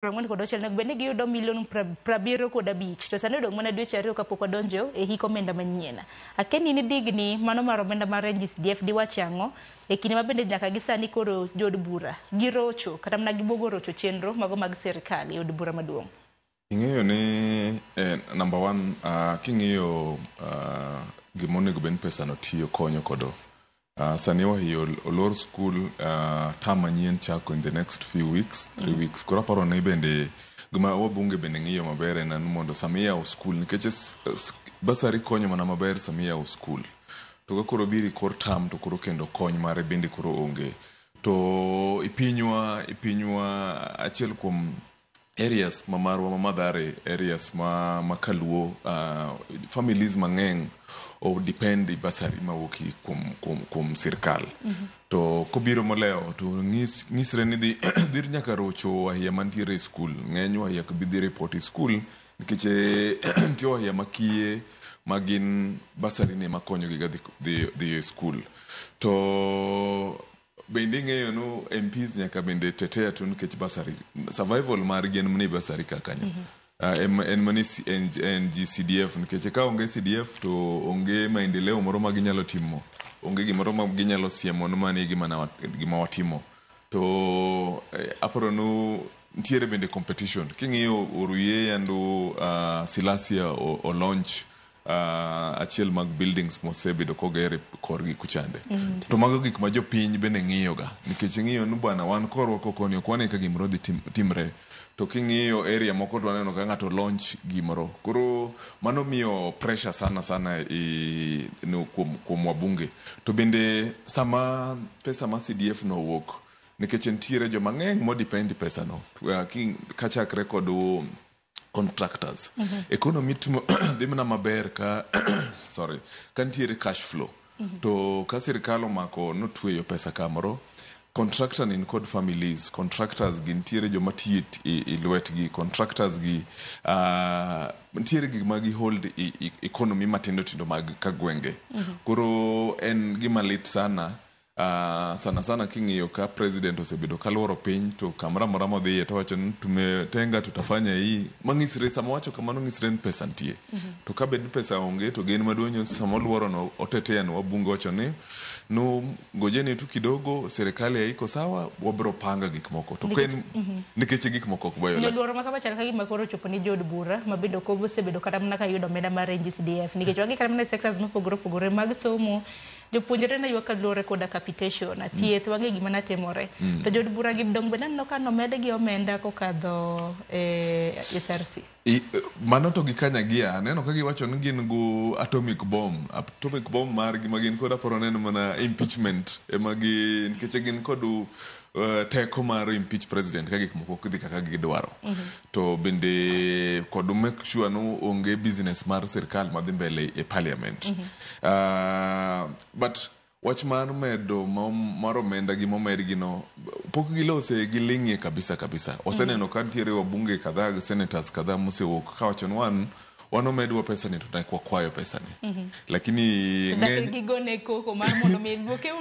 49 onego bed ni giyudo milion 75, to sani odong' mana dweche 2 kapok wadonjo e hik omenda manyien. Akeni ni digni mano mar omenda mar NGCDF diwachi ang'o e kinde ma bende nyaka gi sani koro jood bura girocho kata mana gibuogo rocho chenro mago mag sirikal e od bura maduong'? Ing'eyo ni number one, king'iyo gima onego bed ni pesano tiyo konyo kodo. Sani wahiyo olor skul, term manyien chako in the next few weeks, 3 weeks. Koro aparo ni bende gima wabunge bende ng'iyo maber en ni mondo sama iyawo skul, nikech bursary konyo mana maber sama iyawo skul. To ka koro biro e kor term to koro kendo kony mare bende koro onge. To ipinywa achiel kuom areas ma marwa ma Mathare, areas ma Kaluo, families mang'eny o depend i bursary mawuok kuom sirkal. To kobiro molewo to nyisre ni dhi nyaka rocho wahia mantiere e skul. Ng'eny wahia ok bi dhi report e skul nikech nitie wahia makiye ma gin bursary ni ema konyogi ga dhi e skul. To bende ing'eyo ni MPs nyaka bende tetea tu nikech bursary survival margi en mana e bursary ka kanyo. En mana NGCDF, nikech ka onge CDF to onge maendeleo moro ma ginyalo timo, onge gimoro ma ginyalo siemo ni mano e gima watimo. To aparo ni nitiere bende competition. King'iyo Oruye yando Silasia o launch achiel mag buildings mosebedo koger korgi kuchande. To mago gik ma jopiny bende ng'iyo ga, nikech ing'iyo ni bwana wan korwa kokoni ok wane ka gimoro dhi timre. To king'iyo area moko to waneno ka ng'ato launch gimoro. Koro mano miyo pressure sana sana no, kuom wabunge. To bende sama pesa ma CDF no owuok, nikech nitiere joma ng'eny mo depend pesa no. Kachakre kod contractors. Economy timo dhi mana maber ka, sorry, ka nitiere cash flow. To ka sirikal omako notweyo pesa kamoro, contractor ni kod families, contractors gi nitiere joma tiyo e lwetgi, contractors gi nitiere gik ma gi hold i economy matindo tindo mag ka gwenge. Koro en gima lit sana. Sana sana king'iyo ka president osebedo kaluoro piny to kamoro amora modhiye to wacho ni tumetenga, tutafanya hii, mang'isre sama wacho kamano ng'isre ni pesa nitie. To ka bed ni pesa onge to gen maduong' sama oluoro no otetea no wabunge wacho ni no ngojeni tu kidogo, serikali haiko sawa, wabro panga gik moko to ken nikech gik moko ok beyo. Luoro ma kama chal ka gima koro ochopo ni jood bura ma bende ok osebedo kata mana ka yudo omenda mar NGCDF, nikech wagi kata mana e sectors mopogore opogore mag somo, jopuonjre ne ywak kaluwore koda capitation, thieth, wang'e gima natimore. To jood bura gi dong bende aneno ka nomedgi omenda kokadho e SRC. Mano to gikanyagia aneno ka giwacho ni gin go atomic bomb, atomic bomb margi ma gin kod aparo neno mana impeachment ema gi, nikech gin kod teko mar impeach president ka gik moko ok dhi kaka gidwaro. To bende kod make sure ni onge business mar sirikal madhi mbele e parliament. But wach mar medo mar omenda gi momedgi no pok gilose giling'ie kabisa kabisa. Waseneno ka nitiere wabunge kadhaa gi senators kadhaa mosewuok kawacho ni wan omedwa pesa ni to ne ok wakwayo pesa ni. Lakini ng'eny gigone koko mar mondo mi duoke.